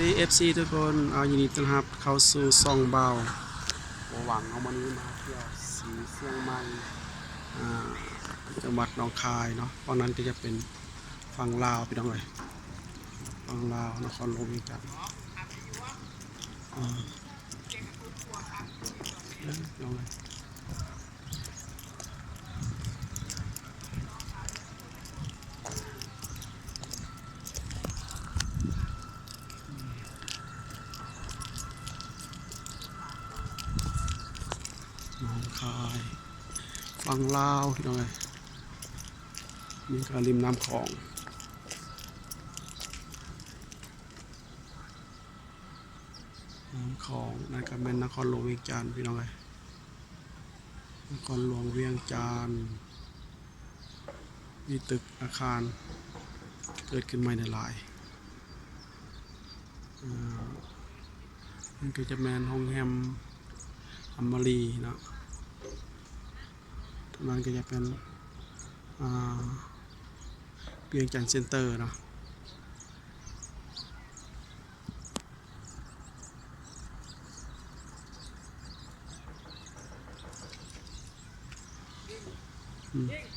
ເອັຟຊີທຸກຄົນ ເອົາ ຍິນດີຕ້ອນຮັບເຂົ້າສູ່ຊ່ອງບ່າວບໍ່ຫວັງເນາະ. ມື້ນີ້ມາທ່ຽວສີຊຽງໃໝ່ ອ່າ ຈັງຫວັດໜອງຄາຍເນາະ. ຝັ່ງນັ້ນກໍຈະເປັນຝັ່ງລາວ ພີ່ນ້ອງເອີຍ ຝັ່ງລາວ ນະຄອນຫຼວງວຽງຈັນ ອ່າ ພີ່ນ້ອງເອີຍ. ໜອງຄາຍ ຝັ່ງລາວ ພີ່ນ້ອງເອີຍ ນີ້ກໍລິມນ້ຳຂອງ ນ້ຳຂອງ ນັ້ນກໍແມ່ນນະຄອນຫຼວງວຽງຈັນ ພີ່ນ້ອງເອີຍ. ນະຄອນຫຼວງວຽງຈັນ ມີຕຶກອາຄານເກີດຂຶ້ນໃໝ່ຫຼາຍໆ ເອີ ມັນກໍຈະແມ່ນໂຮງແຮມອຳມາຣີເນາະ. ຕົງນັ້ນກໍຈະເປັນ ອ່າ ວຽງຈັນເຊັນເຕີເນາະ. ອືມ